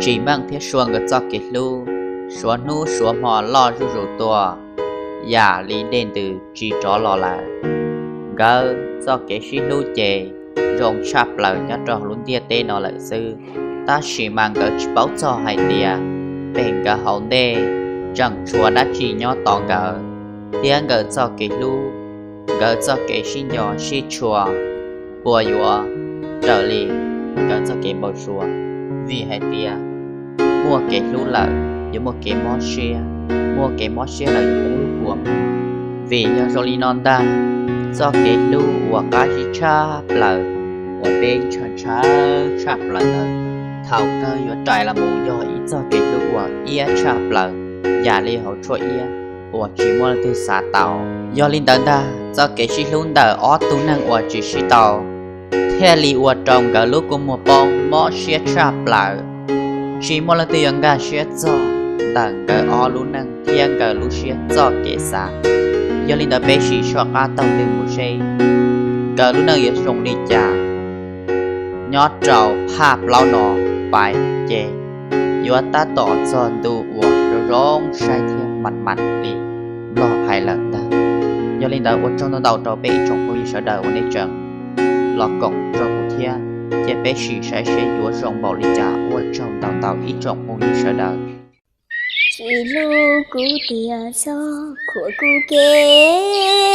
Tsim Meej thiab Sua nkawd txoj kev hlub suav hnub suav hmo loj zuj zus tuaj, yam li dej ntws tsis rov los lawm. Nkawd txoj kev sib hlub ces zoo tshaj plaws nyob rau hauv lub ntiaj teb no lawm xwb, tab sis mas nkawd tsis paub txog hais tias pem nkawd hauv ntej tseem tshuav dab tsi nyob tos nkawd, thiab nkawd txoj kev hlub, nkawd txoj kev sib nco sib tshua puas yuav raws li nkawd txoj kev npau suav. Vim hais tias muaj kev hlub lawm yuav muaj kev mob siab, muaj kev mob siab lawm yuav muaj lub kua muag. Vim yog zoo li no ntag, txoj kev hlub uas qab zib tshaj plaws uas peb ntshaw ntshaw tshaj plaws ntawd, thaum kawg yuav rais los mus yog ib txoj kev hlub uas iab tshaj plaws, yam li hauv tshuaj iab uas tsis muaj leej twg xav tau. Yog li ntawd ntag, txoj kev sib hlub ntawm ob tug neeg uas tsis sib tau thiaj li ua rau nkawd lub kua muag poob mob siab tshaj plaws. Tsis muaj leej twg yuav nkag siab txog ntawm nkawd ob lub neej thiab nkawd lub siab txoj kev xav. Yog li ntawd peb sim soj qab taug lw mus seb nkawd lub neej yuav zoo li cas. Nyob rau phaj plaub no pais ces yuav tab tom txog ntu uas zoo zoo saib thiab mam mam li mloog hais lawm ntag. Yog li ntawd ua tsaug ntau ntau rau peb ib tsoom phooj ywg sawv daws uas nej tseem los koom nrog kuv thiab, cia peb sim saib seb yuav zoo npaum li cas. Ua tsaug ntau ntau ib tsoom phooj ywg sawv daws. Tsis hlub kuv tiag txhob khuam kuv kev,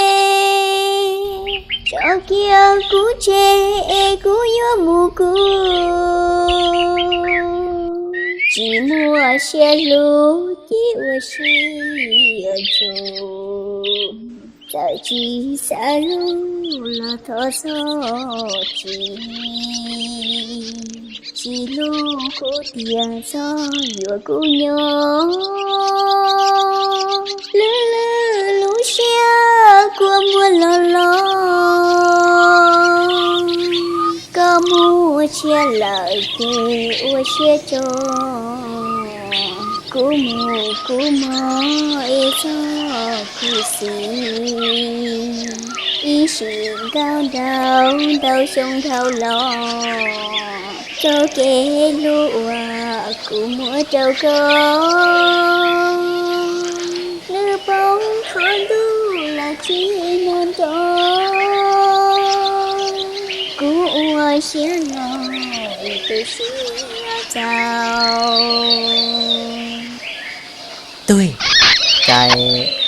tso kiag kuv tseg es kuv yuav mus kuv. Tsis muaj siab hlub ces ua siab ntshua, txawm tsis xav hlub los thov txhob tsis. Tsis hlub kuv tiag txhob yuam kuv nyob, lwj lwj lub siab kua muag los los. Koj mus ua tshiab lawm ces ua siab tso, kuv mus kuv mus es txhob khuv xim. Ib sim nkauj nraug ntau xyoo dhau los, txoj kev hlub uas kuv muab rau koj, nws poob qhov ntuj los tsis hnov nrov. Kuv ua siab los tu siab txaus. Tug, cas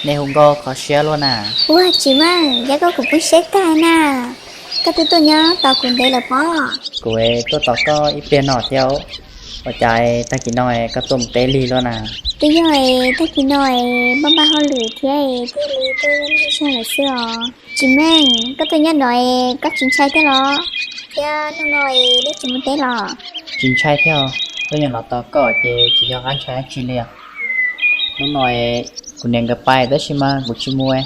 nej hu nkauj kho siab luaj na? Ua tsis meej, yog koj kuv poob siab tag na. Koj twb tuaj nyob tos kuv ntev lawm pob. Kuv tuaj tos koj ib pliag no thiab. Ua cas tag kis no koj tuaj mus teb lig luaj na? Twb yog tag kis no npaj npaj hauj lwm thiab thiaj li tuaj lig zog lawm xwb os. Tsis meej, koj tuaj nyob no koj tsis ntshai thiab los? Thiab hnub no nej tsis mus teb los? Tsis ntshai thiab, tuaj nyob no tos koj ces tsis yog qab ntshai dab tsi li. Hnub no kuv niam nkawd pais tab sis mas kuv tsis mus,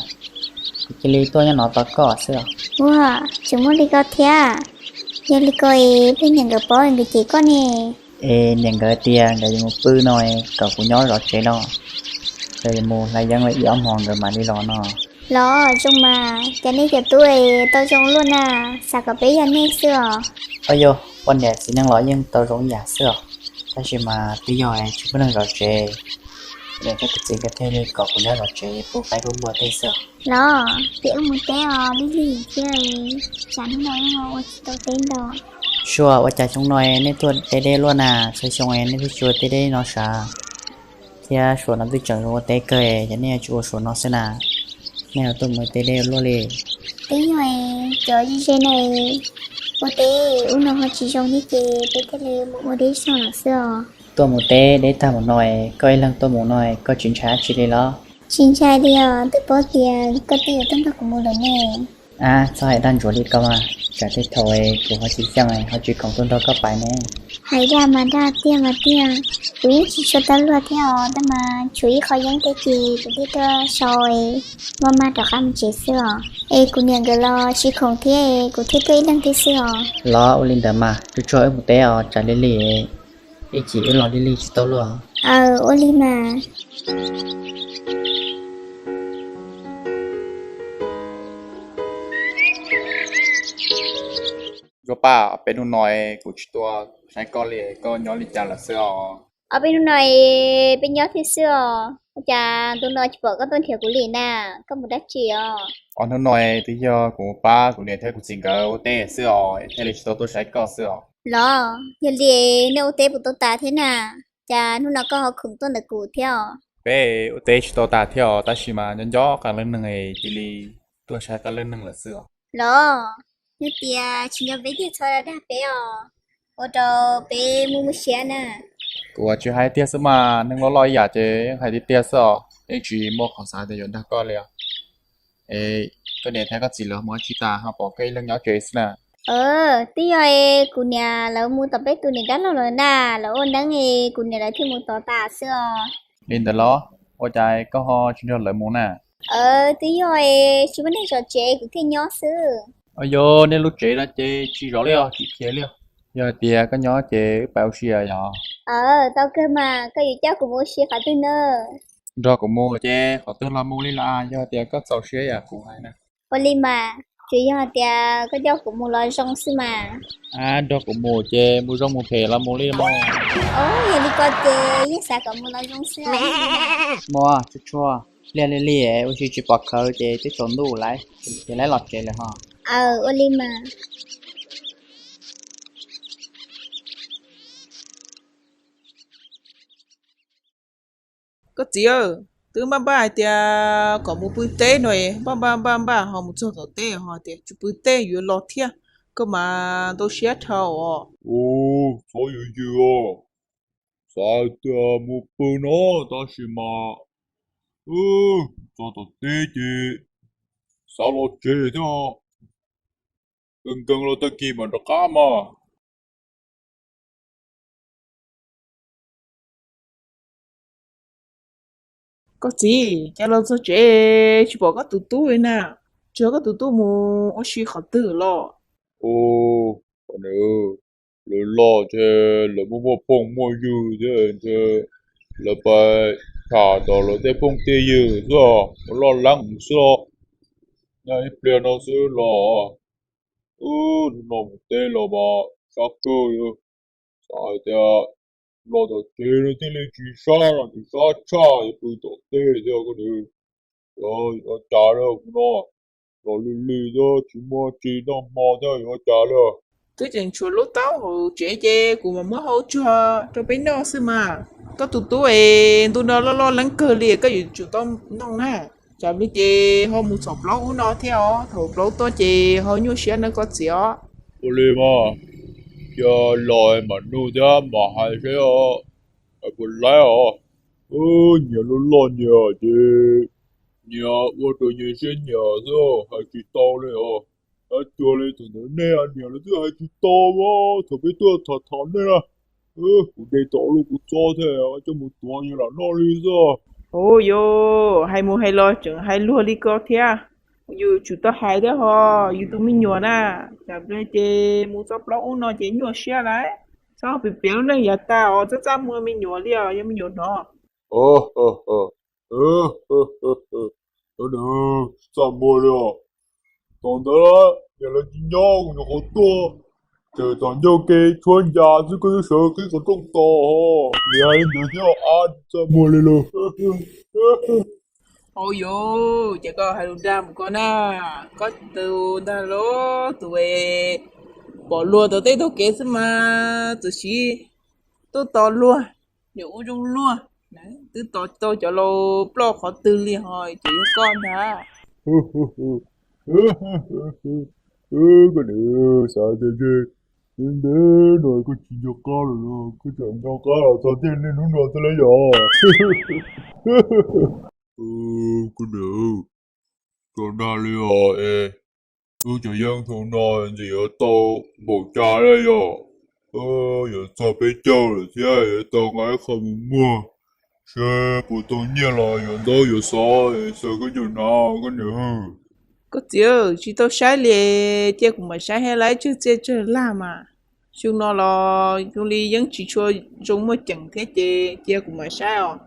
kuv cia li tuaj nyob no tos koj xwb os. Ua, tsis muaj li ko thiab. Yog li ko es peb niam nkawd paub nkawd cem koj ne. Es niam nkawd tias nkawd yuav mus pw no, kom kuv nyob zov tsev no, nkawd yuav mus hlais yeeb ib ob hmo nkawd mam li los no. Los zoo mas, cas nej cov tub tau zoo luaj na, xav kom peb yog nej xwb os. Au yog, poj niam txiv neej los yeej tau zoo ib yam xwb os. Tab sis mas twb yog tsis muaj neeg zov tsev, niam thiab kuv txiv nkawd thiaj li kom kuv nyob zov tsev pub qaib pub npua tej xwb os. Los ces wb mus teb os, lig lig thiab, tsam hnub no wb ua tsis tau teb ntau. Sua, ua cas xyoo no nej tuaj teb deb luaj na, txhua xyoo nej twb tsis ua teb deb no sav, thiab suav no twb tseem zoo ua teb kawg, ces nej tsis ua suav no xwb na, nej tuaj mus teb deb luaj li. Twb yog cov ze ze no ua teb ub no ho tsis zoo thiab ces peb thiaj li mus ua deb zog lawm xwb os. Tuaj mus teb deb tag mus no, koj ib leeg tuaj mus no koj tsis ntshai dab tsi li los? Tsis ntshai li os, twb paub tias koj twb yuav tuaj nrog kuv mus lawm ne. Ab, txhob hais dag ntsuav li ko mas, tsam tej thaum kuv ho tsis xyeej ho tsis khoom tuaj nrog koj pais ne. Hais dag mas dag, tiag mas tiag, kuv yeej tsis tshua tau luag thiab os, tab mas tshuav ib qho yeeb thiab ces kuv thiaj tuaj sau, maj mam rov qab mus tsev xwb os. Es kuv niam nkawd los tsis khoom thiab, kuv thiaj tuaj ib leeg thiab xwb os. Los ua li ntawd mas, tsuag tsuag wb mus teb os, tsam lig lig, ib chim wb los lig lig tsis tau luag. Aw, ua li mas. Zuag Paj, peb hnub no kuv tsis tuaj saib koj li, koj nyob li cas lawm xwb os? Ob peb hnub no peb nyob thiab xwb os, ua cas ntu no tsis pom koj tuaj nrhiav kuv li na? Koj mus dab tsi os? Ob hnub no twb yog kuv mus pab kuv niam thiab kuv txiv nkawd ua teb xwb os, thiaj li tsis tau tuaj saib koj xwb os. Los yog li nej ua teb puas tau tas thiab na? Cas hnub no koj ho khoom tuaj ntawm kuv thiab os? Peb ua teb tsis tau tas thiab os, tab sis mas nco nco qee leej neeg cia li tuaj saib qee leej neeg lawm xwb os. Los yog tias tsis nco peb ces txhob dag peb os, ua rau peb muaj muaj siab na. Kuv tsis hais tiag xwb mas, neeg loj loj ib yam ces yeej hais tiag tiag xwb os, yeej tsis muaj qhov xav tias yuav dag koj li os. Es koj niam thiab koj txiv lawv mus ua tsi tas ho pom koj ib leeg nyob tsev xwb na? Twb yog es kuv niam lawv mus tom peb tus niam dab laug lawm na, lawv ua neeb es kuv niam lawv thiaj mus tod tas xwb os. Li ntawd los? Ua cas koj ho tsis nrog lawv mus na? Twb yog es tsis muaj neeg zov tsev kuv thiaj nyob xwb. Yog nej lub tsev no ces tsis zov li os, tsis khiav li os. Yog hais tias koj nyob ces wb pais ua si yom? Tau kawg mas, koj yuav coj kuv mus ua si qhov twg na? Nrog kuv mus ces qhov twg los mus li los, yog tias koj txaus siab yam kuv hais na. Ua li mas, tsuas yog hais tias koj coj kuv mus los zoo xwb mas. Nrog kuv mus ces mus zoo mus phem los mus li mas. Yog li ko ces yeej xav kom mus los zoo xwb. Muaj tsuj tsuag, liaj li li, ua si tsis pom khawv ces twb tsaus ntuj lawm, ces lawv los tsev lawm ho. Aw, ua li mas. Koj txiv, twb npaj npaj hais tias kom mus pw teb no, npaj npaj npaj npaj ho mus txog tom teb ho tias tsis pw teb yuav los thiab, koj mas ntau siab dhau os. Txhob yuav yws os, xav tias mus pw no tab sis mas txog tom teb ces xav los tsev thiab, nkees nkees los tag kis mam rov qab mas. Koj txiv, cas los txog tsev tsis pom koj tus tub li na? Tsis yog koj tus tub mus ua si qhov twg los? Lawv loj ces lawv muaj muaj phooj muaj ywg thiab ces lawv pais tham tom lawv tej phooj tej ywg xwb, loj leeb xwb. Nyob ib pliag no xwb los. Hnub no mus teb los mas sab kawg, xav hais tias los tom tsev no thiaj li tsis sab, tsis sab tshaj yuav pw tom teb thiab koj niam. Yuav ua cas li kuv no, los lig lig thiab tsis muaj tsis noj hmo thiab yuav ua cas li. Twb tseem tshuav lub taub hauv tsev ces kuv mam muab hau tsuag rau peb noj xwb mas. Koj tus tub es ntu no loj loj leeb kawg li koj yuav tsum tau noj na. Tsam li ces ho mus txog plaub ub no thiab os, thaum plaub tuaj ces ho nyuaj siab na koj txiv os. Ua li mas, cia los mam nug thiab mam hais seb puas laib os. Nyias loj loj nyias ces nyias ua rau nyias siab nyias xwb hais tsis tau li os. Tab cuag li thaum ntawd nej niam lawv twb hais tsis tau, thaum peb tuaj tham tham nej na, kuv de tom lub kuv txob thiab coj mus tuav yus lam noj li xwb. Ua yus hais mus hais los tseem hais luag li ko thiab. Yus tsum tau hais thiab ho, yus tus me nyuam na, tsam ces mus txog plaub ub no ces nyuaj siab lawm. Txhob piav piav lub neej yav tag os, txaj txaj muag me nyuam li os, yog me nyuam hnov. Tsis txaj muag li os. Thaum ntawd niam lawv tsis nyob kuv nyuam qhuav tuaj, tseem txom ncauj kev tshuab ncas xwb koj twb sawv qhib qhov rooj tos, niam hais li ntawd thiab, tsis txaj muag li lauj. Ua yus, ces koj hais lus dag mus koj na, koj tus ntag lauj, tus pom luag tau tej taug kev xwb mas txawm siv tuaj tos luag, niam ua zoo luag, twb tos tau cov laus ploj qhov twg li ho ces yog koj ntag. Koj niam, xav tias ntshe ntev no koj tsis nco qab lawm, koj tseem nco qab los txog tiag niaj hnub no xwb lauj yom. Koj niam, txog dag li os es wb cov yeeb thaum no ntxim yuav tau npaum cas li yom? Yuav txog peb caug lawm thiab yuav tau nqa ib qho mus muag seb puas tau nyiaj los yuav ntaub yuav xov xaws khaub ncaws hnav koj niam. Koj txiv, tsis tau saib li, cia kuv mam saib thiab, lawv tsawg txiaj tsawg lag mas. Xyoo no los zoo li yeej tsis tshua zoo muaj ceem thiab ces cia kuv mam saib os.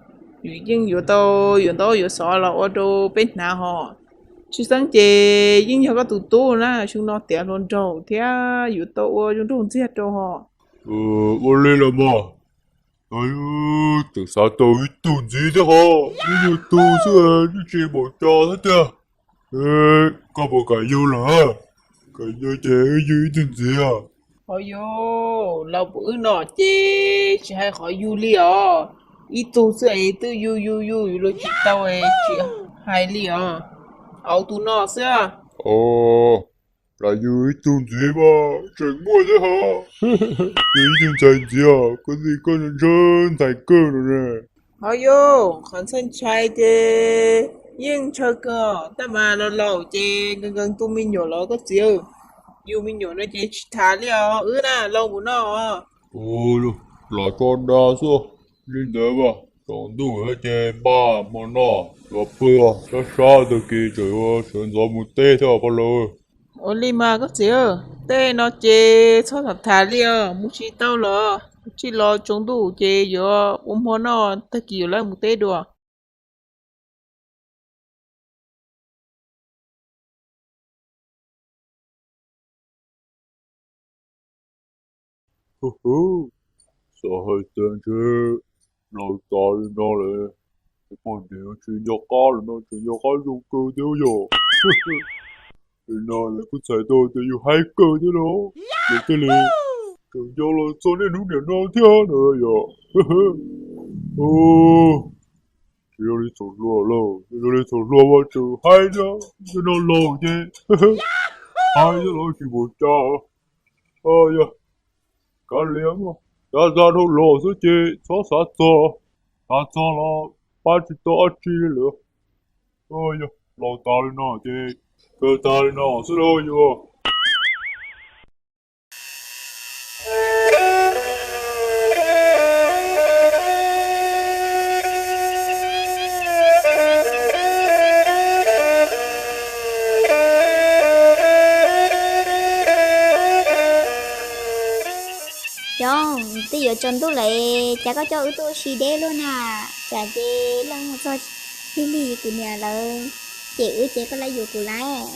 Yus yeej yuav tau yuav ntaub yuav xov los ua rau peb hnav ho. Tshwj xeeb ces yeej yog koj tus tub na, xyoo no tiav hluas nraug thiab yuav tau ua zoo nraug ntxiag rau ho. Ua li los mas, Tau, tseem xav tau ib tug ntxiv thiab ho, ib nyuag tug xwb, twb tsis npaum cas thiab tiag. Koj puas kam yug lawm? Kam yug ces wb yug ib tug ntxiv os. Ho yog laus puas wb no ces tsis hais qhov yug li os. Ib tug xwb es twb yug yug yug yus los tsis tau, tsis hais li os. Au tus no xwb. Lam yug ib tug ntxiv mas tseem muaj thiab ho. Yug ib tug ntxhais ntxiv os, koj txiv koj ntshaw ntxhais kawg no ne. Ho yog qhov ntxhais ntxhais ces yeej ntshaw kawg, tab mas laus laus ces nkees nkees tu me nyuam los koj txiv, yug me nyuam no ces tsis tham li os, wb na laus mus no. Lam tso dag xwb, li ntawd mas tsaus ntuj ces npaj hmo noj yuav pw, sab sab tag kis tseem yuav sawv ntxov mus teb thiab pog laus. Ua li mas koj txiv, tej no ces txhob tham tham li os, mus tsis tau los, tsij los tsaus ntuj ces yuav ua hmo noj tag kis yuav lawv mus teb dua. Xav hais tias ntshe laus tas li no lawm, poj niam tsis nco qab lawm no tseem nco qab zoo kawg thiab yom. Li no lawv kuj txhais tau tias yus hais kawg thiab los, yus thiaj li tseem nco los txog niaj hnub niam no thiab no yom. Tsis yog li txhaum hluas lauj, tsis yog li txhaum hluas mas tseem hais thiab, yog no laus ces hais thiab los tsis npaum cas. Yog kav liam, kav zaj dhau los xwb ces txhob xav txog, xav txog los pab tsis tau dab tsi li lawm. Yog laus tas li no ces kawg tas li no xwb lauj yus. Cov, twb yuav tsaus ntuj lawm, cas koj coj wb tuaj ua si deb luaj na? Cas ces leej mus txog lig lig kuv niam lawv, ces wb ces koj lawv yuav kuv lawm.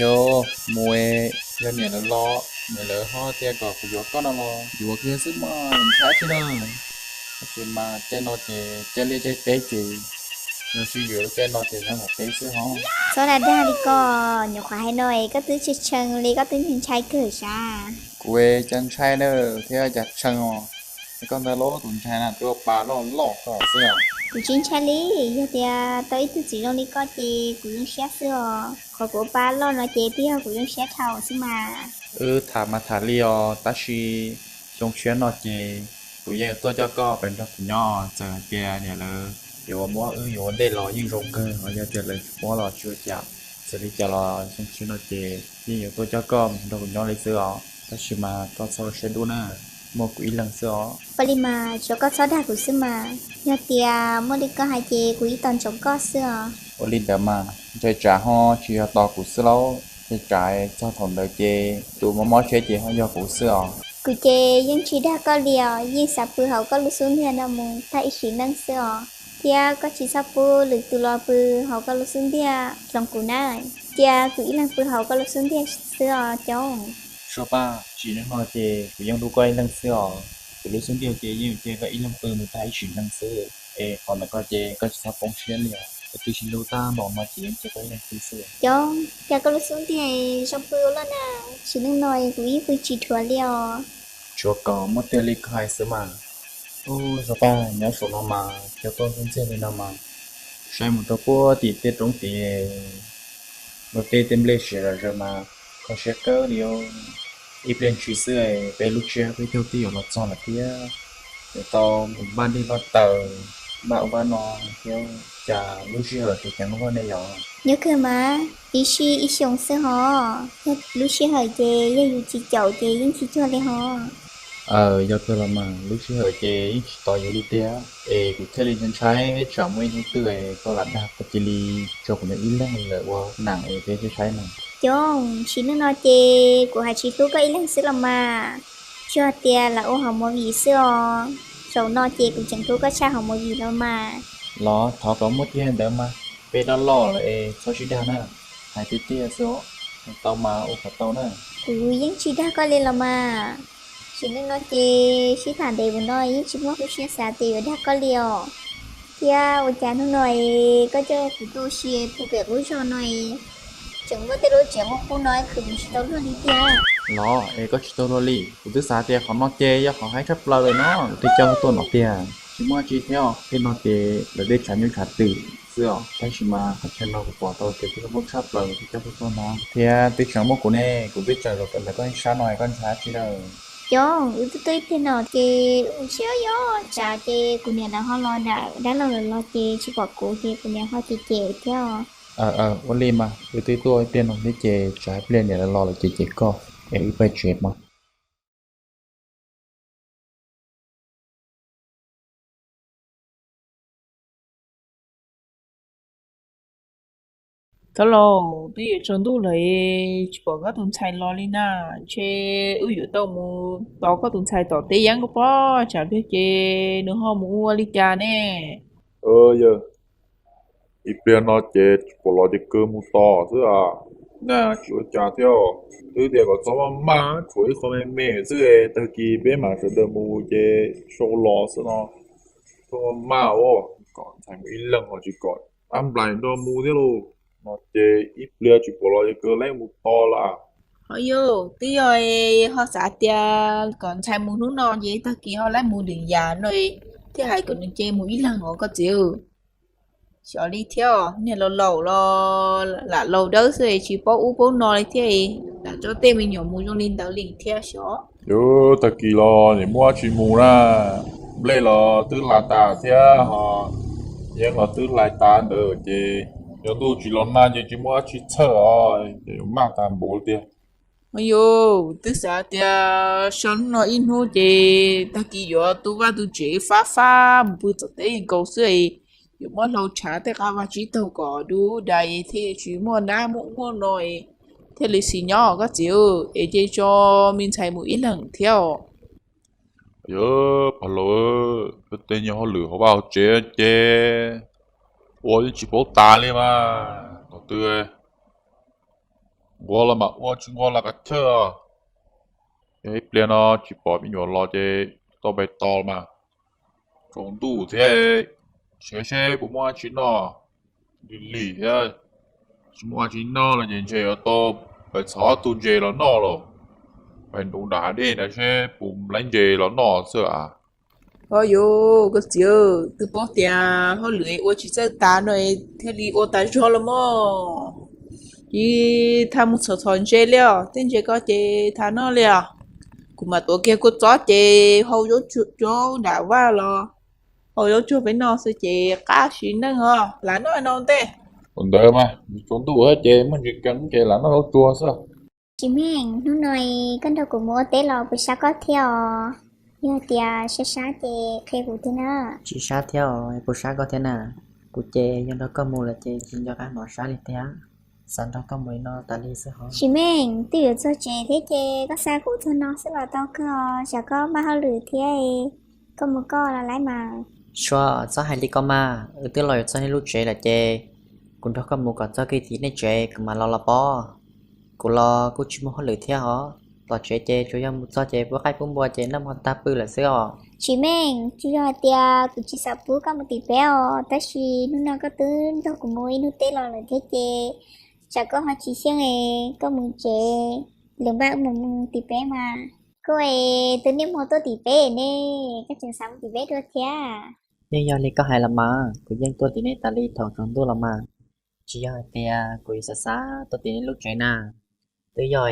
Yog mus, yog niam lawv los, niam lawv ho tias kom kuv yuav koj no los yuav kiag xwb mas ntshai tsis na. Tab sis mas caij no ces caij liaj caij teb ces, yog sib yuav caij no ces nyob hauv teb xwb ho. Txhob dag dag li ko, nyuam qhuav hais no es koj twb tshee tshee li, koj twb ntshai kawg sav. Kuv cas ntshai na, thiab cas tshee os. Es koj ntag lauj, tus ntshai na twb ua pa loj loj koj xwb. Kuv tsis ntshai li, yog tias tau ib tug txiv zoo li koj ces kuv zoo siab xwb os. Qhov kuv ua pa loj no ces twb yog kuv zoo siab dhau xwb mas. Wb tham mas tham li os, tab sis xyoo tshiab no ces kuv yeej yuav tuaj coj koj pem nrog kuv nyob, txawm hais tias niam lawv yuav muab wb yuav ua ntej los yeej zoo kawg, ho yog tias lawv tsis muab los tsis ua cas. Txawm li cas los xyoo tshiab no ces yeej yuav tuaj coj koj nrog kuv nyob li xwb os, tab sis mas koj txhob ua siab dub na, muaj kuv ib leeg xwb os. Ua li mas tsuav koj txhob dag kuv xwb mas, yog tias muaj li koj hais ces kuv yeej tos ntsoov koj xwb os. Ua li ntawd mas ntshe tsam ho tsis yog tos kuv xwb lauj, ntshe tsam txog thaum ntawd ces tus mob mob siab ces ho yog kuv xwb os. Kuv ces yeej tsis dag koj li os, yeej xav pw hauv koj lub xub ntiag no mus tag ib sim neej xwb os, thiab koj tsis txhob pub lwm tus los pw hauv koj lub xub ntiag hloov kuv na, cia kuv ib leeg pw hauv koj lub xub ntiag xwb os cov. Suab Paj, sim neej no ces kuv yeej hlub koj ib leeg xwb os, kuv lub xub ntiag ces yeej yuav cia koj ib leeg pw mus tag ib sim neej xwb, es qhov ntawd koj ces koj tsis txhob poob siab li os, koj twb sib hlub tag npaum no ces yeej cia koj ib leeg pw xwb. Cov, cas koj lub xub ntiag zoo pw ua luaj na, sim neej no kuv yeej pw tsis dhuav li os. Tsuav kom muaj tiag li koj hais xwb mas. Ub, Suab Paj, nyob saum no mas cov tuaj ntxhiab ntxhiab li no mas, saib mus rau puag tim tej roob tid, luag tej tej nplej siav zom zaws mas kho siab kawg li os. Ib pliag ntshis xwb peb lub tsiab peb caug twb yuav los txog lawm thiab, yuav tau mus npaj dej npaj taws, npaj ub npaj no thiab, cas lub sij hawm tseem ceev luaj ne yom. Nyob kawg mas, ib sij ib xyoos xwb hos, yog lub sij hawm ces yog yus tsis caum ces yeej tsis cuag li hos. Aw, yog kawg los mas, lub sij hawm ces yeej tsis tos yus li tiag, es kuv thiaj li ntshai ntshai tsam muaj ib hnub twg koj lam dag koj cia li tso kuv nyob ib leeg lawm ua neej es peb saib saib mas. Cov, sim neej no ces kuv hais tsis hlub koj ib leeg xwb los mas, tsuas tias lam ua hauv movie xwb os. Zaum no ces kuv tseem hlub koj tshaj hauv movie los mas. Los thov kom muaj tiag ntawd mas, peb dab loj lawm es txhob sib dag na, hais tiag tiag xwb os, tau mas ua kom tau na. Kuv yeej tsis dag koj li los mas. Tsis, hnub no ces sib tham ntev mus no yeej tsis muaj kuv siab xav tias yuav dag koj li os. Thiab ua cas hnub no es koj coj kuv tuaj ua si pem qub zos no es tseem muaj tej lub tsev qub qub no khwv mus tsis tau luag li tiag. Los es koj tsis tau luag li, kuv twb xav tias qhov no ces yog qhov haib tshaj plaws lawm no, kuv thiaj coj koj tuaj no tiag. Tsis muaj dab tsi thiab, tej no ces lawv tej tshav nyuj tshav twm xwb os, tab sis mas qhov chaw no kuv pom tau tias kuj zoo nkauj tshaj plaws kuv thiaj coj koj tuaj no. Thiab twb tseem muaj kuv ne, kuv twb tseem los ntawm koj ib sab no, koj ntshai dab tsi lawm? Cov, wb twb tuaj ib pliag no ces ua siab yos tsav ces kuv niam lawv ho los nram dab laug lawv los ces tsis pom kuv ces kuv niam ho cem cem thiab os. Ua li mas wb twb tuaj ib pliag no thiab ces tsam ib pliag niam lawv los lawv cem cem koj es wb pais tsev mas. Thov lauj, twb yuav tsaus ntuj lawm tsis pom koj tus ntxhais los li na. Ntshe wb yuav tau mus tos koj tus ntxhais tom teb yeeb ko pob, tsam pliag ces nws ho mus ua li cas ne. Yawg, ib pliag no ces tsis pom los ces kawg mus tos xwb a. Nag tsis ua cas thiab, twb tias kom txhob maj maj, tshuav ib qho me me xwb, tag kis peb mam sawv daws mus ces sau los xwb no. Txhob maj maj os, kom ntxhais mus ib leeg ho tsis kom dab nplais nrog mus thiab lauj. No ces ib pliag tsis pom los ces kawg leej mus tos lawm. Ho yog twb yog ho xav tias kom ntxhais mus hnub no ces tag kis ho leej mus lwm yam no, thiaj hais kom nws cia mus ib leeg os koj txiv. Xyov li thiab, niag laus laus los lam laus dawb xwb tsis paub ub paub no li thiab, lam tso tej me nyuam mus zoo li ntawd li thiab xyov. Yog tag kis los niam muaj dab tsi mus na, nplej los twb hlais tas thiab ho yeeb los twb hlais tas ntawd ces yog ntuj tsis los nag ces tsis muaj dab tsi txhawj os, ces yuav maj tas npaum tiag. Yus twb xav tias so hnub no ib hnub ces tag kis yuav tu vaj tu tsev fab fab mus pw tom teb nkaus xwb, yuav muab hlau tshav tej qab vaj tsib taug kom dub dais thiaj tsis muaj nab muaj muaj no, thiaj li xis nyob koj txiv, es cia tso me ntxhais mus ib leeg thiab. Yog pog laus, tej nyuag hauj lwm hauv vaj hauv tsev ces ua yeej tsis paub tas li mas, thaum twg nquag los mas ua, tsis nquag los kav chawj. Yog ib pliag no tsis pom me nyuam los ces tau pais tos mas. Tsaus ntuj thiab, saib seb puas muaj dab tsi noj. Lig lig thiab, tsis muaj dab tsi noj no ces ntshe yuav tau pais txhom ob tug ntses los noj los, pais nroo nram hav dej na seb puas laib ntses los noj xwb as. Ho yus koj txiv, twb paub tias hauj lwm ua tsis txawj tas no thiaj li ua tas zog los mog. Ces thaj mus txhom txhom ntses li os, tej ntses ko ces thaj noj li os. Kuv mam tuav kiag kua txob ces hau zaub tsuag nram vaj los hau zaub tsuag peb noj xwb ces qab sim neej ho lam noj no ntej. Ua ntawd mas tsaus ntuj thiab ces muaj ntsis keev ces lam noj zaub tsuag xwb. Tsis meej, hnub no koj nrog kuv mus ua teb los puas sab koj thiab os? Yog tias sab sab ces qhia kuv thiab na. Tsis sab thiab os, puas sab koj thiab na? Kuv ces yog nrog koj mus lawm ces tsis nco qab hnov sab li tiag. Xav nrog koj mus li no tas li xwb hos. Tsis meej, twb yuav txog tsev thiab ces koj xa kuv txog no xwb los tau kawg os, tsam koj maj hauj lwm thiab. Koj mus koj los laib mas. Sua, txhob hais li ko mas, wb twb los yuav txog nej lub tsev lawm ces kuv nrog koj mus kom txog kiag tim nej tsev kuv mam los los pob. Kuv los kuj tsis muaj hauj lwm thiab hos, tom tsev ces tsuas yog mus txog ces pub qaib pub npua ces noj hmo tag pw lawm xwb os. Tsis meej, tsis yog hais tias kuv tsis xav pub koj mus tim peb os, tab sis hnub no koj twb nrog kuv mus ib hnub teb los lawm thiab ces tsam koj ho tsis xyeej es koj mus tsev, lwm npaj wb mam mus tim peb mas. Koj es twb niaj hmo tuaj tim peb ne, koj tseem xav mus tim peb dua thiab? Yeej yog li koj hais los mas, kuv yeej tuaj tim nej tas li thaum tsaus ntuj los mas. Tsis yog hais tias kuv yuav xav xav tuaj tim nej lub tsev na. Twb yog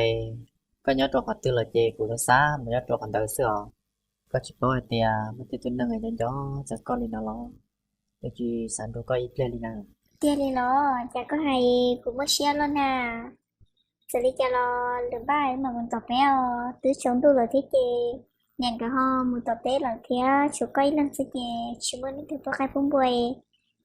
koj nyob rau qhov twg los ces kuv xav xav mus nyob rau qhov ntawd xwb os. Koj tsis paub hais tias muaj tej tug neeg nco nco txog koj li no los, twb tsis xav nrog koj ib pliag li na. Tiag li los cas koj hais kuv muaj siab loj na. Txawm li cas los lwm npaj mam mus tom peb os, twb tsaus ntuj lawm thiab ces niam nkawd ho mus tom teb lawm thiab tshuav koj ib leeg xwb ces tsis muaj leej twg pub qaib pub npua.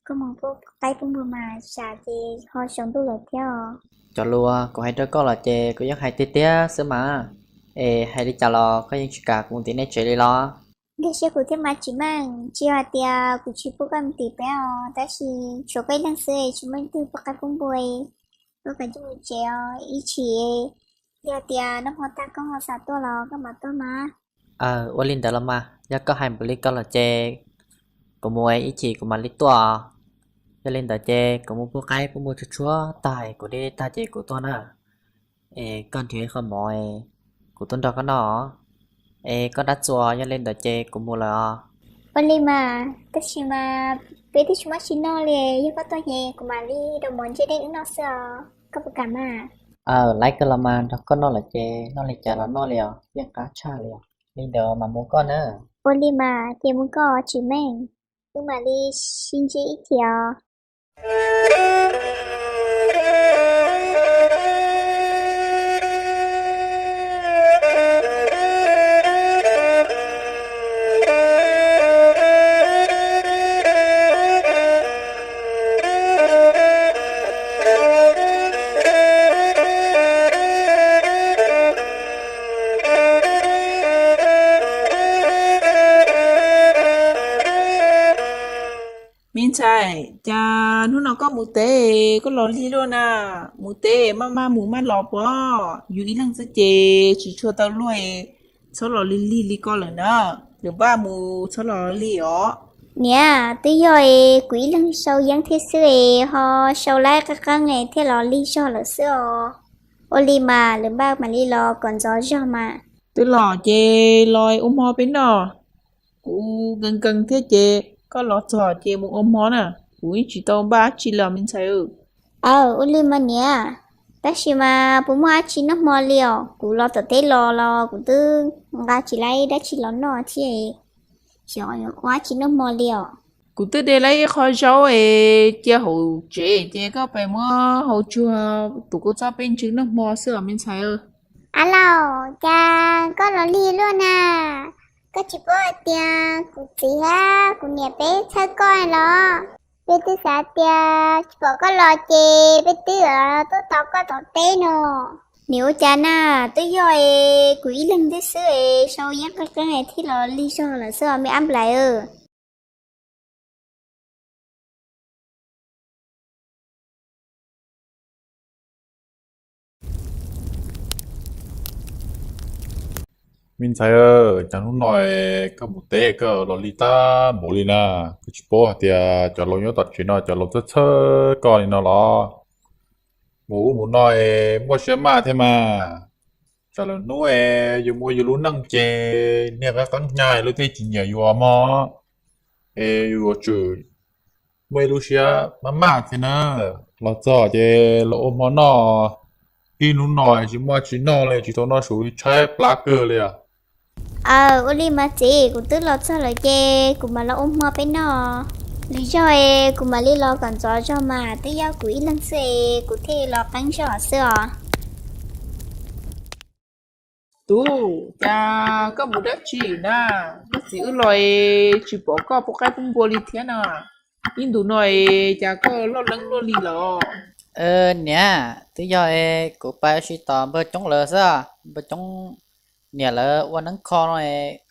Koj mus pub qaib pub npua mas tsam ces ho tsaus ntuj lawm thiab os. Cov lus kuv hais rau koj los ces kuv yeej hais tiag tiag xwb mas. Es hais li cas los koj yeej tsis kam kuv mus tim nej tsev li los? Nkag siab kuv thiab mas Tsis Meej, tsis yog hais tias kuv tsis pub koj mus tim peb os, tab sis tshuav koj ib leeg xwb tsis muaj leej twg pub qaib pub npua. Koj kav tsij mus tsev os, ib chim yog tias noj hmo tag koj ho xav tuaj los koj mam tuaj mas. Ua li ntawd los mas yog koj hais npaum li ko lawm ces kuv mus ib chim kuv mam li tuaj. Yog li ntawd ces kuv mus pub qaib pub npua tshuab tshuab tag kuv dej tag ces kuv tuaj na. Es koj nrhiav qhov mov, kuv tuaj nrog koj noj. Es koj dab txuas, yog li ntawd ces kuv mus lawm os. Ua li mas, tab sis mas peb twb tsis muaj tsis noj li, yog koj tuaj ces kuv mam li rau mov ntsej dej wb noj xwb os, koj puas kam mas? Aw, laib kawg los mas, nrog koj noj lawm ces noj li cas los noj li os, yeej qab tshaj li os. Li ntawd mas mus koj na. Ua li mas ces mus koj tsis meej, wb mam li sib ntsib ib chim os. Me ntxhais, cas hnub no koj mus teb koj los lig luaj na? Mus teb maj maj mus maj los puas? Yus ib leeg xwb ces tsis tshua tau luag, txhob los lig lig li koj lawm na. Lwm npaj mus txhob los lig os. Niam, twb yog es kuv ib leeg sau yeeb thiab xwb es ho sau laib qeeb qeeb es thiaj los lig zog lawm xwb os. Ua li mas lwm npaj mam li los kom ntxov zog mas. Twb los ces los ua hmo peb noj. Kuv nkees nkees thiab ces koj los txog ces mus ua hmo na. Kuv yeej tsis tau npaj dab tsi li me ntxhais. Aw, ua li mas niam, tab sis mas puas muaj dab tsi noj hmo li os? Kuv los tom teb los los kuv twb nqa tsis laib dab tsi los noj thiab, xyov ua dab tsi noj hmo li os. Kuv twb de laib ib qho zaub es cia hauv tsev ces koj pes muab hau tsuag tus kua txob peb ntsw noj hmo xwb os me ntxhais. Ab laus, cas koj los lig luaj na? Koj tsis paub hais tias kuv txiv thiab kuv niam peb txhawj koj los? Peb twb xav tias tsis pom koj los ces peb twb tuaj tos koj tom teb no. Niam, ua cas na, twb yog es kuv ib leeg thiab xwb es sau yeeb qeeb qeeb es thiaj los lig zog lawm xwb os me ab nplais. Me ntxhais, cas hnub no koj mus teb koj los lig tag npaum li na? Koj tsis paub hais tias cov laus nyob tom tsev no cov laus txhawj txhawj koj li no los? Mus ub mus no es muaj siab maj thiab mas. Tsam lwm hnub es yus muaj yus lub neej ces niag qab qeeb hnyav lub thiaj tsis nyiam yus mog. Es yus yuav tsum muaj ib lub siab maj maj thiab na. Los txog ces los ua hmo noj. Ib hnub no tsis muaj tsis noj li, tsis tau noj su tshaib plab kawg li. Aw, ua li mas txiv, kuv twb los txog lawm ces kuv mam los ua hmo peb noj. Lwm zaug es kuv mam li los kom ntxov zog mas, twb yog kuv ib leeg xwb es kuv thiaj los qeeb zog xwb os. Tub, cas koj mus dab tsi na? Koj txiv wb los es tsis pom koj pub qaib pub npua li thiab na. Ib ntus no es cas koj loj leeb luaj li lawm? Niam, twb yog es kuv pais ua si tom npawg Coob lawv xwb. Npawg Coob niam lawv ua neeb kho no es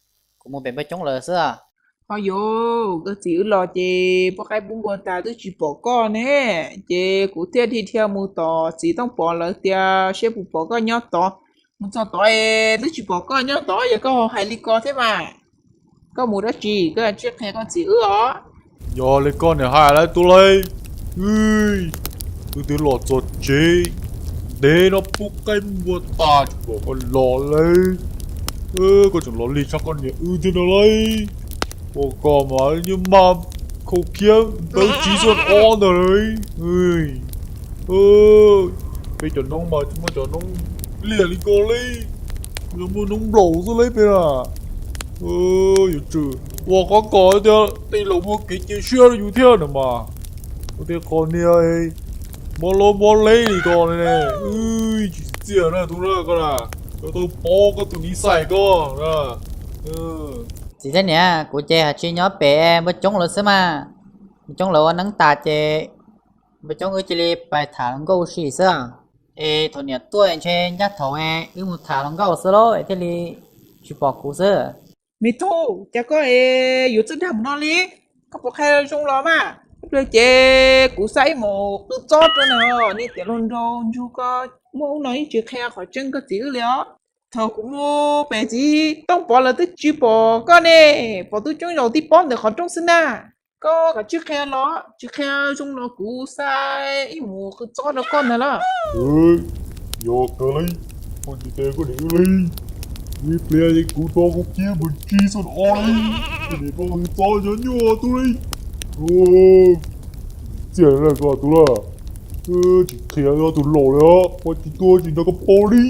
kuv mus pem npawg Coob lawv xwb. Ho yuav, koj txiv wb los ces pub qaib pub npua tas twb tsis pom koj ne, ces kuv thiaj dhia dhia mus tom txiv Tooj Pov lawv tias seb puas pom koj nyob tod. Mus txog tod es twb tsis pom koj nyob tod, yog koj hais li ko thiab mas. Koj mus dab tsi, koj cia li qhia koj txiv wb os. Yog li koj niam hais lawm tus lauj. Wb twb los txog tsev ntev no pub qaib pub npua tas tsis pom koj los li. Koj tseem los lig tshaj koj niam wb thiab no lauj. Ua koj mas yeej maj khau khiab ntawv txiv xwb ob ntag lauj. Peb cov noob mas tsis muaj cov noob liaj li koj li, muaj noob nplaum xwb li peb na. Yuav tsum ua qhov kom tias tej laus muaj kev cia siab rau yus thiab no mas. Ua tej qho niag mob lab mob leb li ko ne, tsis txiaj na tus na koj na, yuav tau pov koj tus niv xais koj na. Txiv thiab niam, kuv ces hais tsis nyob pem npawg Coob lawv xwb mas. Npawg Coob lawv ua neeb tas ces npawg Coob wb cia li pais tham hluas nkauj ua si xwb. Es thaum niam tuaj ntshe ncaj thaum wb mus tham hluas nkauj xwb lauj es thiaj li tsis pom kuv xwb. Me tub, cas koj es yuav txawj dag mus no li? Koj puas qhia zoo los mas? Ib pliag ces kuv xa ib mus qwj txob rau na, niag tiam laug nraug ntsug ko muaj ub no yeej tsis qhia qhov tseeb koj txiv wb li os. Thaum kuv mus pem txiv Tooj Pov lawv twb tsis pom koj ne, pom tub coob zaus tib pob ntawm qhov rooj xwb na. Koj kav tsij qhia los, tsis qhia zoo los kuv xa ib mus qw txob rau koj ntag lauj. Yog kawg li, koj tsis tes koj niam wb li. Ib pliag kuv rov kuv kiag mus tsis xub o li, koj niam koj qw txob cov nyuaj tub li. Txiaj lawm koj tus lawm, tsis qhia tus laus li os, koj tsis tuaj tsis nrog koj paub li.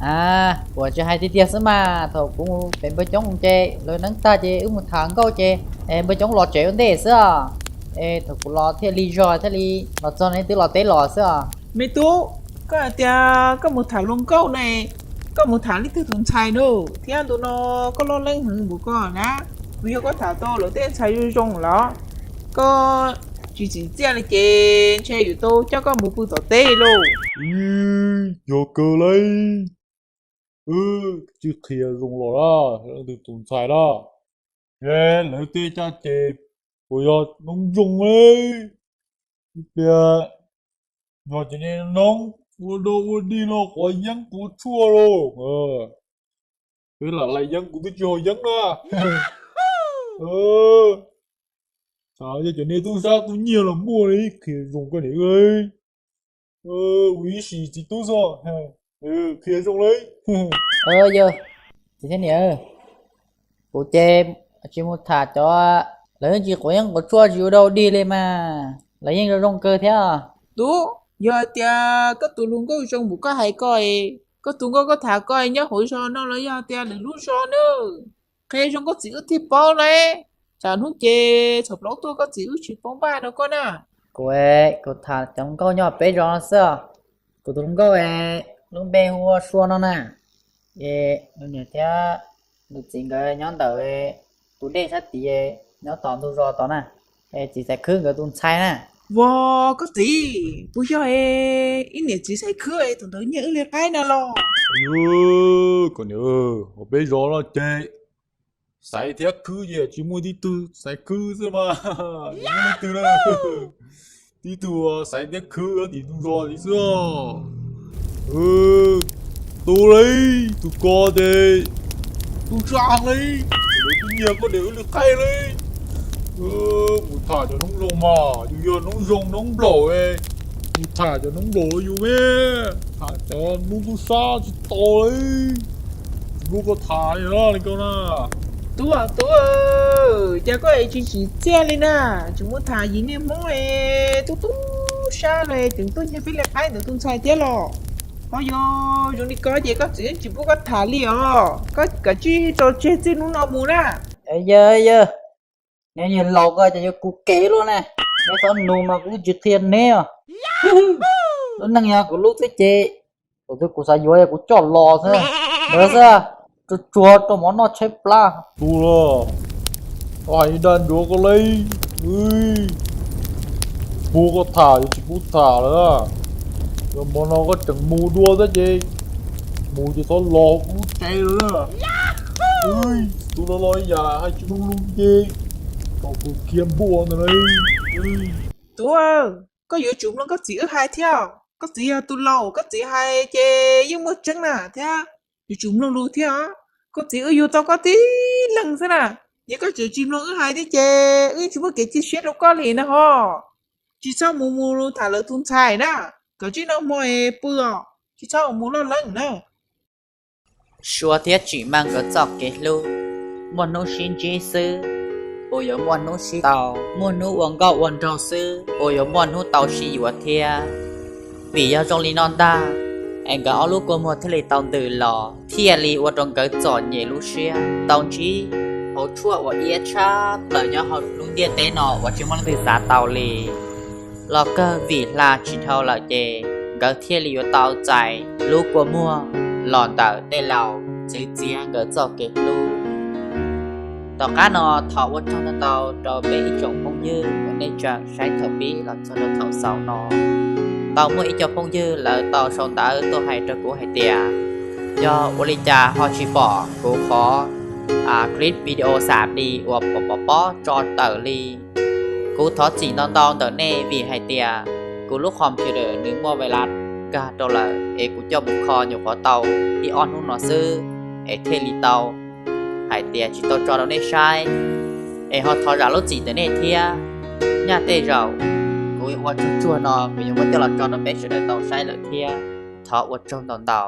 A, kuv tsis hais tiag tiag xwb mas, thaum kuv mus pem npawg coob ces lawv neeb tag ces wb mus tham nkauj ces npawg coob los tsev ua ntej xwb os. Es thaum kuv los thiaj li zog thiaj li los txog ne, twb los teb los xwb os. Me tub, koj hais tias koj mus tham hluas nkauj ne, koj mus tham leej twg tus ntxhais na? Thiab ntu no koj loj leej heev npaum koj na, kuv yog koj tham tau lawv tej ntxhais zoo zoo los koj tsis txim txiaj li ces ntshe yuav tau coj koj mus pw tom teb lauj. Yog kawg li, wb tsis qhia zoo los lawm leej twg tus ntxhais lawm, ces lawv tej caj ces puas yog noob zoo li. Ib pliag yog cov niag noob ua dog ua dig los quav yeeb quav tshuaj lauj. Peb lam lais yeeb kuv twb tsis haus yeeb na. Xav yog cov niag tub sab tub nyiag los muaj li, qhia zoo koj niam wb li. Ua ib sim txiv tub xwb, qhia zoo li. Yog txiv thiab niam, kuv ces tsis mus tham cov, lawv yeej tsis quav yeeb quav tshuaj tsis ua dog dig li mas, lawv yeej zoo zoo kawg thiab. Tub, yog tias koj tus hluas nkauj zoo npaum koj hais ko, koj tus nkauj koj tham ko nyob hauv zos no los yog tias lwm lub zos na? Qhia zoo koj txiv wb thiaj paub lauj, tsam hnub ces txhom plaub tuaj koj txiv wb tsis paub npaj rau koj na. Kuv, kuv tham cov nkauj nyob peb zos no xwb os. Kuv tus hluas nkauj lub npe hu ua Sua no na. Es nws niam thiab nws txiv nkawd nyob ntawm tus dej sab tid, nyob tom ntug zos tod na. Es txiv Xaiv Khwb nkawd tus ntxhais na. Ua, koj txiv, puas yog ib niam txiv Xaiv Khwb thaum ntawd nyiag wb li qaib na los? Koj niam, hauv peb zos no ces Xaiv thiab Khwb ces tsis muaj tib tug, Xaiv Khwb xwb mas, tsis muaj leej twg na. Tib tug Xaiv thiab Khwb tim ntug zos li xwb. Tus li, tus ko ces tub sab heev li, lawv twb nyiag koj niam wb li qaib li. Mus tham cov noob zoo mas, yus yog noob zoo noob nplaum, mus tham cov noob nplaum yus me, tham cov noob tub sab tsis tau li. Tsis pub koj tham li koj na. Tub, tub, cas koj es tsis tsim txiaj li na, tseem mus tham yim niag Hmoob tub tub sab li, tseem tuaj nyiag peb li qaib ntawd tus ntxhais thiab los? Ho yog zoo li ko ces koj txiv yeej tsis pub koj tham li os, koj kav tsij tso tseg txij hnub no mus na. Yawg, yawg, neb niag laus ko ces yuav kuv kev luaj ne, neb txhob nug mas kuv twb tsis qhia neb os. Lub neej yog kuv lub xwb ces, kuv twb kuv xav yuav yog kuv coj los xwb, ntawd xwb, tsuag tsuag rau mov noj tshaib plab. Tub, koj hais dag ntsuav koj li, pub koj tham yuav tsis pub tham lawm. Yog hmo no koj tseem mus dua thiab ces mus ces txhob los kuv lub tsev lawm. Tus los los yam hais tsis mloog lus ces kom kuv khiav npuaj ntag li. Tub, koj yuav tsum mloog koj txiv wb hais thiab. Koj txiv yog tus laus, koj txiv hais ces yeej muaj tseeb na thiab. Yuav tsum mloog lus thiab os. Koj txiv wb yug tau koj tib leeg xwb na, yog koj tseem tsis mloog wb hais thiab ces wb tsis muaj kev cia siab rau koj li na ho. Tsis txhob mus mus tham lawv tus ntxhais na, kom tsis noj hmo es pw os, tsis txhob mus loj leeb na. Suav thiab Tsim Meej nkawd txoj kev hlub, muaj hnub sib ntsib xwb, puas yuav muaj hnub sib tau? Muaj hnub ua nkauj ua nraug xwb, puas yuav muaj hnub tau sib yuav thiab? Vim yog zoo li no ntag, es nkawd ob lub kua muag thiaj li tau ntws los, thiaj li ua rau nkawd txom nyem lub siab tau ntsib hauv tshuaj uas iab tshaj plaws nyob hauv lub ntiaj teb no uas tsis muaj leej twg xav tau li. Los kawg vim hla tsis dhau lawm ces nkawd thiaj li yuav tau txais lub kua muag los ntawm tej laus txwv txiav nkawd txoj kev hlub. Tom qab no thov ua tsaug ntau ntau rau peb ib tsoom phooj ywg uas nej tseem saib thaum pib los txog rau thaum xaus no. Tau muaj ib co phooj ywg lawv tau sau ntawv tuaj hais rau kuv hais tias, yog ua li cas ho tsis pom kuv qhov clip video xam di uas pom pom pob tso tawm li. Kuv thov txim ntau ntau ntawm nej vim hais tias kuv lub computer nws muaj virus kag rau lawm es kuv coj mus kho nyuam qhuav tau ib ob hnub no xwb es thiaj li tau hais tias tsis tau tso rau nej saib. Es ho thov zam lub txim ntawm nej thiab. Nyaj tej zaum kuv ua tsuag tsuag no kuv yuav muab coj los tso rau peb sawv daws tau saib lawm thiab. Thov ua tsaug ntau ntau.